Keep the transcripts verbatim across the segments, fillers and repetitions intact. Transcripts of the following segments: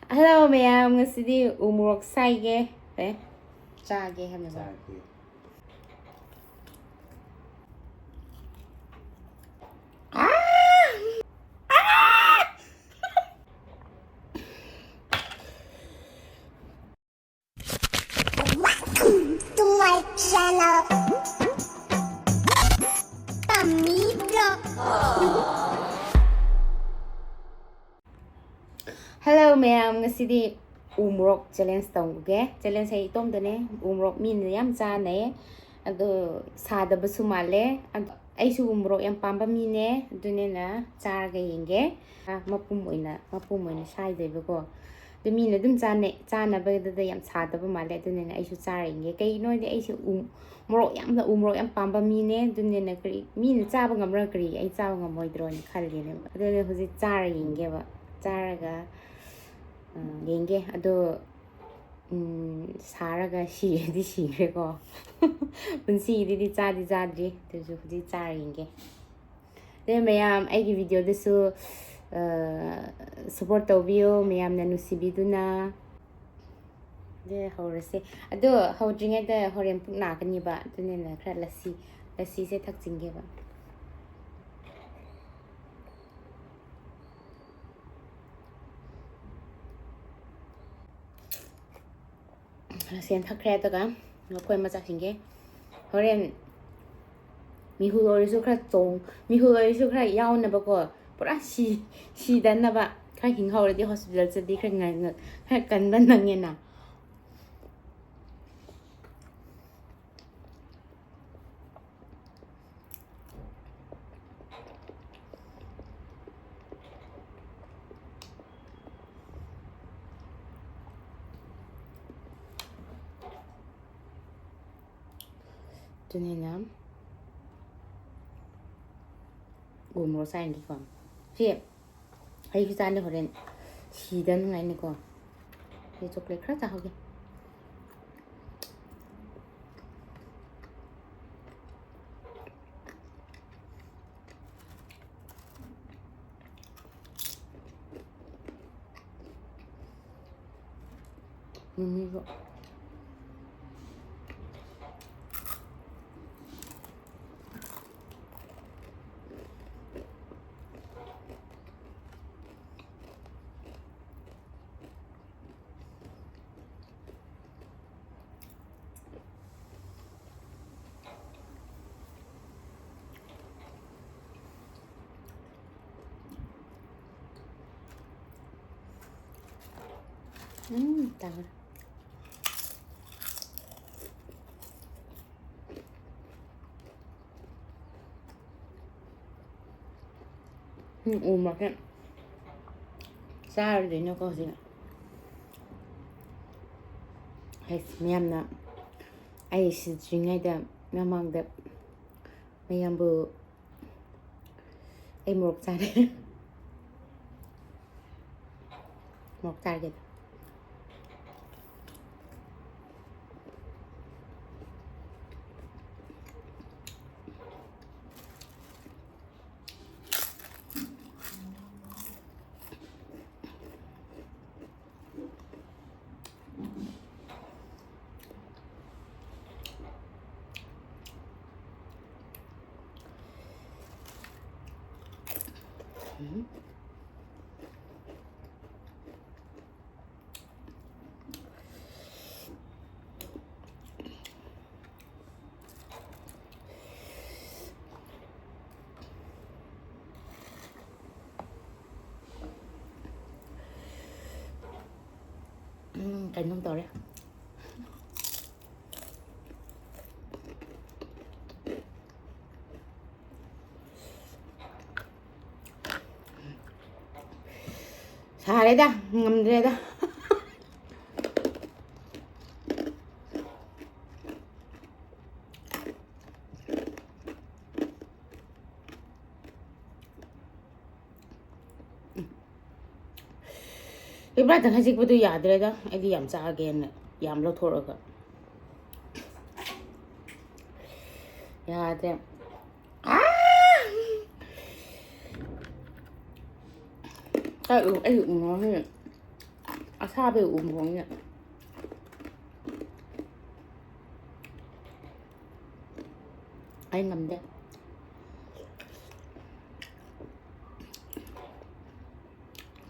Hello ꯃꯌꯥꯝ, ꯉꯁꯤꯗꯤ ꯎ ꯃꯣꯔꯣꯛ ꯁꯥꯏꯒꯦ꯫ ꯑꯦ, ꯆꯥꯒꯦ ꯍꯥꯏꯕꯅꯦꯕ꯫ ꯆꯥꯒꯦ꯫ To my channel. Tummy Vlog. Hello ꯃꯌꯥꯝ, ꯉꯁꯤꯗꯤ ꯎ ꯃꯣꯔꯣꯛ challenge ꯇꯧꯒꯦ꯫ Challenge ꯍꯥꯏ ꯏꯇꯣꯝꯇꯅꯦ꯫ ꯎ ꯃꯣꯔꯣꯛ ꯃꯤꯅ ꯌꯥꯝ ꯆꯥꯅꯩ, ꯑꯗꯣ ꯁꯥꯗꯕꯁꯨ ꯃꯥꯜꯂꯦ꯫ ꯑꯗꯣ ꯑꯩꯁꯨ ꯎ ꯃꯣꯔꯣꯛ ꯌꯥꯝ ꯄꯥꯝꯕ ꯃꯤꯅꯦ, ꯑꯗꯨꯅꯤꯅ ꯆꯥꯔꯒ ꯌꯦꯡꯒꯦ꯫ ꯑ, ꯃꯄꯨꯝ ꯑꯣꯏꯅ, ꯃꯄꯨꯝ ꯑꯣꯏꯅ ꯁꯥꯏꯗꯣꯏꯕꯀꯣ꯫ ꯑꯗꯨ ꯃꯤꯅ ꯑꯗꯨꯝ ꯆꯥꯅꯩ, ꯆꯥꯅꯕꯗꯨꯗ ꯌꯥꯝ ꯁꯥꯗꯕ ꯃꯥꯜꯂꯦ, ꯑꯗꯨꯅꯤꯅ ꯑꯩꯁꯨ ꯆꯥꯔ ꯌꯦꯡꯒꯦ꯫ ꯀꯩꯒꯤꯅꯣ ꯍꯥꯏꯗꯤ ꯑꯩꯁꯦ ꯎ ꯃꯣꯔꯣꯛ ꯌꯥꯝꯅ, ꯎ ꯃꯣꯔꯣꯛ ꯌꯥꯝ ꯄꯥꯝꯕ ꯃꯤꯅꯦ, ꯑꯗꯨꯅꯤꯅ ꯀꯔꯤ ꯃꯤꯅ ꯆꯥꯕ ꯉꯝꯕ꯭ꯔꯥ, ꯀꯔꯤ ꯑꯩ ꯆꯥꯕ ꯉꯝꯃꯣꯏꯗ꯭ꯔꯣꯅ ꯈꯜꯂꯤꯅꯦꯕ꯫ ꯑꯗꯨꯅ ꯍꯧꯖꯤꯛ ꯆꯥꯔ ꯌꯦꯡꯒꯦꯕ꯫ ꯆꯥꯔꯒ, ꯑ, ꯌꯦꯡꯒꯦ꯫ ꯑꯗꯣ, ꯎꯝ, ꯁꯥꯔꯒ ꯁꯤꯔꯗꯤ ꯁꯤꯈ꯭ꯔꯦꯀꯣ꯫ ꯄꯨꯟꯁꯤꯒꯤꯗꯤ ꯆꯥꯗꯤ ꯆꯥꯗ꯭ꯔꯤ, ꯑꯗꯨꯁꯨ ꯍꯧꯖꯤꯛ ꯆꯥꯔ ꯌꯦꯡꯒꯦ꯫ ꯑꯗꯨ ꯃꯌꯥꯝ ꯑꯩꯒꯤ videoꯗꯁꯨ, ꯑ, support ꯇꯧꯕꯤꯌꯣ, ꯃꯌꯥꯝꯅ ꯅꯨꯡꯁꯤꯕꯤꯗꯨꯅ꯫ ꯑꯗꯨ ꯍꯧꯔꯁꯦ꯫ ꯑꯗꯣ ꯍꯧꯗ꯭ꯔꯤꯉꯩꯗ ꯍꯣꯔꯦꯟ ꯄꯨꯛ ꯅꯥꯒꯅꯤꯕ, ꯑꯗꯨꯅꯤꯅ ꯈꯔ ꯂꯁꯤ, ꯂꯁꯤꯁꯦ ꯊꯛꯆꯤꯟꯒꯦꯕ꯫ ꯂꯁꯤ ꯊꯛꯈ꯭ꯔꯦ, ꯑꯗꯨꯒ ꯂꯐꯣꯏ ꯑꯃ ꯆꯥꯁꯤꯟꯒꯦ꯫ ꯍꯣꯔꯦꯟ ꯃꯤꯍꯨ ꯑꯣꯏꯔꯁꯨ ꯈꯔ ꯆꯣꯡ-, ꯃꯤꯍꯨ ꯑꯣꯏꯔꯁꯨ ꯈꯔ ꯌꯥꯎꯅꯕꯀꯣ, ꯄꯨꯔꯥ ꯁꯤ-, ꯁꯤꯗꯅꯕ꯫ ꯈꯔ ꯍꯤꯡꯍꯧꯔꯗꯤ hospital ꯆꯠꯂꯗꯤ ꯈꯔ ꯉꯟ-, ꯈꯔ ꯀꯟꯕ ꯅꯪꯉꯦꯅ꯫ ꯑꯗꯨꯅꯤꯅ ꯎ ꯃꯣꯔꯣꯛ ꯆꯥꯏꯅꯤꯀꯣ꯫ ꯁꯤ ꯑꯩꯁꯨ ꯆꯥꯅꯤ ꯍꯣꯔꯦꯟ ꯁꯤꯗꯅꯉꯥꯏꯅꯤꯀꯣ꯫ ꯑꯩ chocolate ꯈꯔ ꯆꯥꯍꯧꯒꯦ꯫ ꯃꯤꯃꯤꯒ꯫ ꯎꯝ, ꯇꯥꯒ꯭ꯔꯦ꯫ ꯎꯝ, ꯎ ꯃꯈꯦꯟ ꯆꯥꯔꯗꯣꯏꯅꯣꯀꯣ ꯍꯧꯖꯤꯛ꯫ ꯍꯩꯁ, ꯃꯌꯥꯝꯅ ꯑꯩ ꯁꯤꯗ꯭ꯔꯤꯉꯩꯗ ꯃꯃꯥꯡꯗ ꯃꯌꯥꯝꯕꯨ ꯑꯩ ꯃꯣꯔꯣꯛ ꯆꯥꯔꯦ꯫ ꯃꯣꯔꯣꯛ ꯆꯥꯔꯒꯦ꯫ ꯎꯝ, ꯀꯩꯅꯣꯝ ꯇꯧꯔꯦ꯫ ꯁꯥꯔꯦꯗ, ꯉꯝꯗ꯭ꯔꯦꯗ꯫ ꯏꯕ꯭ꯔꯥ ꯇꯪꯈꯥꯏ ꯆꯤꯛꯄꯗꯨ ꯌꯥꯗ꯭ꯔꯦꯗ꯫ ꯑꯩꯗꯤ ꯌꯥꯝ ꯆꯥꯒꯦꯅ ꯌꯥꯝ ꯂꯧꯊꯣꯛꯑꯒ ꯌꯥꯗ꯭ꯔꯦ꯫ ꯑꯥ! ꯀꯥꯏ ꯎ-, ꯑꯩ ꯎ ꯃꯣꯔꯣꯛꯁꯦ ꯑꯁꯥꯕꯩ ꯎ ꯃꯣꯔꯣꯛꯅꯦ꯫ ꯑꯩ ꯉꯝꯗꯦ꯫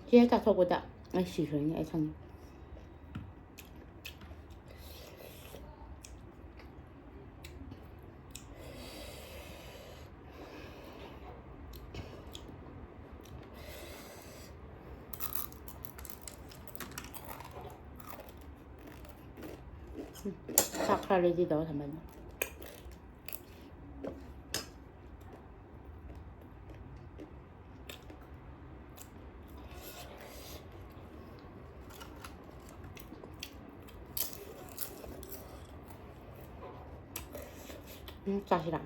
ꯁꯤ ꯍꯦꯛ ꯆꯥꯊꯣꯛꯄꯗ ꯑꯩ ꯁꯤꯈ꯭ꯔꯅꯤ, ꯑꯩ ꯈꯪꯉꯤ꯫ ꯎꯝ, ꯆꯥꯛ ꯈꯔ ready ꯇꯧꯔ ꯊꯝꯕꯅꯤ꯫ ꯎꯝ, ꯆꯥꯁꯤꯔꯥ?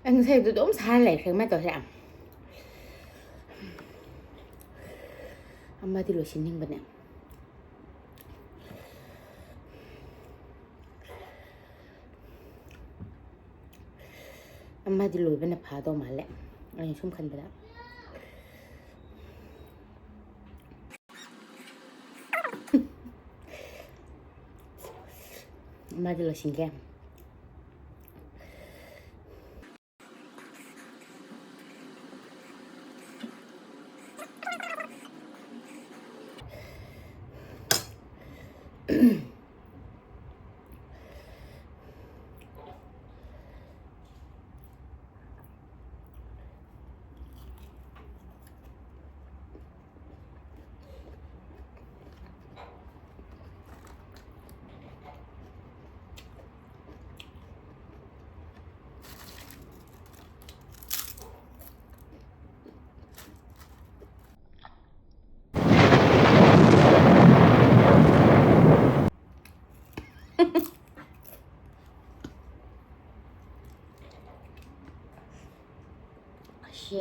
ꯑꯩ ꯉꯁꯥꯏꯗꯣ ꯑꯗꯨꯝ ꯁꯥꯔ ꯂꯩꯈ꯭ꯔꯦ꯫ ꯀꯃꯥꯏꯅ ꯇꯧꯁꯤꯔꯥ? ꯑꯃꯗꯤ ꯂꯣꯏꯁꯤꯟꯅꯤꯡꯕꯅꯦ꯫ ꯑꯃꯗꯤ ꯂꯣꯏꯕꯅ ꯐꯥꯗꯧ ꯃꯥꯜꯂꯦ, ꯑꯩꯅ ꯁꯨꯝ ꯈꯟꯕꯗ꯫ ꯑꯃꯗꯤ ꯂꯣꯏꯁꯤꯟꯒꯦ꯫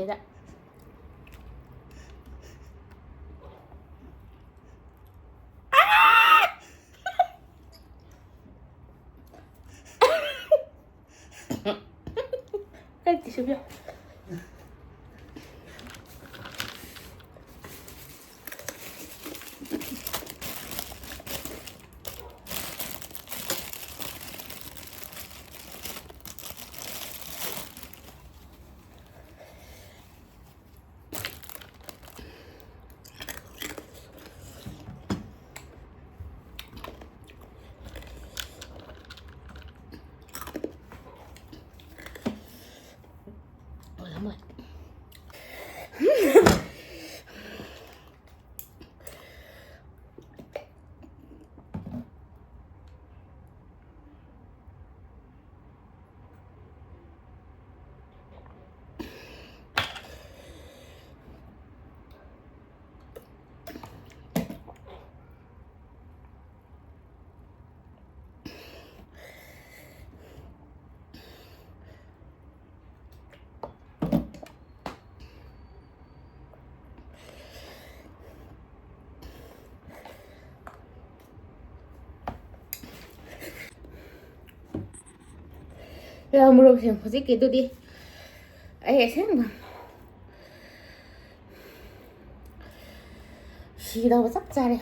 ꯁꯤꯗ꯫ ꯀꯔꯤ ꯇꯤꯁꯨ ꯄꯤꯌꯨ? ꯌꯥ, ꯃꯣꯔꯣꯛꯁꯦ ꯍꯧꯖꯤꯛꯀꯤꯗꯨꯗꯤ ꯑꯩ ꯑꯁꯦꯡꯕ ꯁꯤꯗꯧꯕ ꯆꯞ ꯆꯥꯔꯦ꯫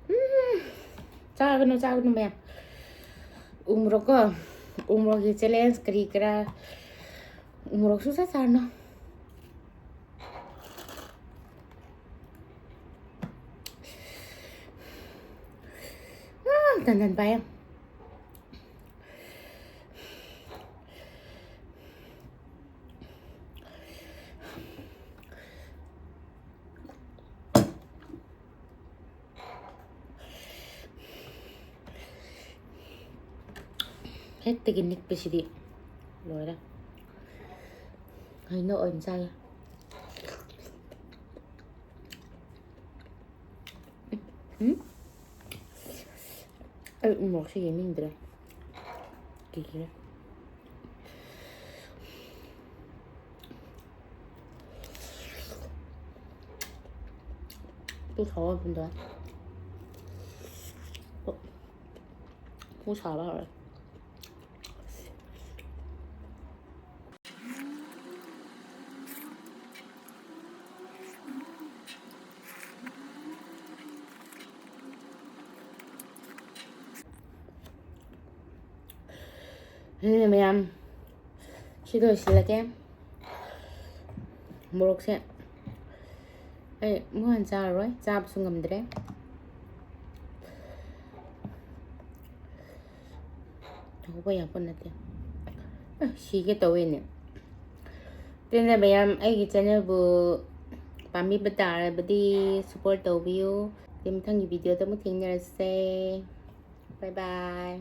ꯎꯝ, ꯆꯥꯒꯅꯨ, ꯆꯥꯒꯅꯨ ꯃꯌꯥꯝ꯫ ꯎ ꯃꯣꯔꯣꯛꯀꯣ, ꯎ ꯃꯣꯔꯣꯛꯀꯤ ꯆꯦꯂꯦꯟꯖ ꯀꯔꯤ ꯀꯔꯥ, ꯎ ꯃꯣꯔꯣꯛ ꯁꯨꯡꯆꯥ ꯆꯥꯔꯅꯨ꯫ ꯎꯝ, ꯇꯟ ꯇꯟ ꯄꯥꯏꯌꯦ꯫ ꯍꯦꯛꯇꯒꯤ ꯅꯤꯛꯄꯁꯤꯗꯤ ꯂꯣꯏꯔꯦ꯫ ꯍꯩꯅꯧ ꯑꯣꯏꯅ ꯆꯥꯒꯦ꯫ ꯎꯝ? ꯑꯩ ꯎ ꯃꯣꯔꯣꯛꯁꯦ ꯌꯦꯡꯅꯤꯡꯗ꯭ꯔꯦ꯫ ꯀꯤꯈ꯭ꯔꯦ꯫ ꯁꯥꯎꯕ ꯃꯐꯝꯗꯣ꯫ ꯄꯨꯛ ꯁꯥꯕ ꯍꯧꯔꯦ꯫ ꯑꯗꯨꯅ ꯃꯌꯥꯝ, ꯁꯤ ꯂꯣꯏꯁꯤꯜꯂꯒꯦ꯫ ꯃꯣꯔꯣꯛꯁꯦ ꯑꯩ ꯑꯃꯨꯛ ꯍꯟꯅ ꯆꯥꯔꯔꯣꯏ, ꯆꯥꯕꯁꯨ ꯉꯝꯗ꯭ꯔꯦ꯫ ꯍꯧꯕ ꯌꯥꯄꯣꯠ ꯅꯠꯇꯦ꯫ ꯑ, ꯁꯤꯒꯦ ꯇꯧꯋꯦꯅꯦ꯫ ꯑꯗꯨꯅ ꯃꯌꯥꯝ, ꯑꯩꯒꯤ ꯆꯦꯅꯦꯜꯕꯨ ꯄꯥꯝꯕꯤꯕ ꯇꯥꯔꯕꯗꯤ ꯁꯞꯄꯣꯔꯠ ꯇꯧꯕꯤꯌꯨ꯫ ꯑꯗꯨ ꯃꯊꯪꯒꯤ ꯚꯤꯗꯤꯑꯣꯗ ꯑꯃꯨꯛ ꯊꯦꯡꯅꯔꯁꯦ꯫ ꯕꯥꯏ ꯕꯥꯏ꯫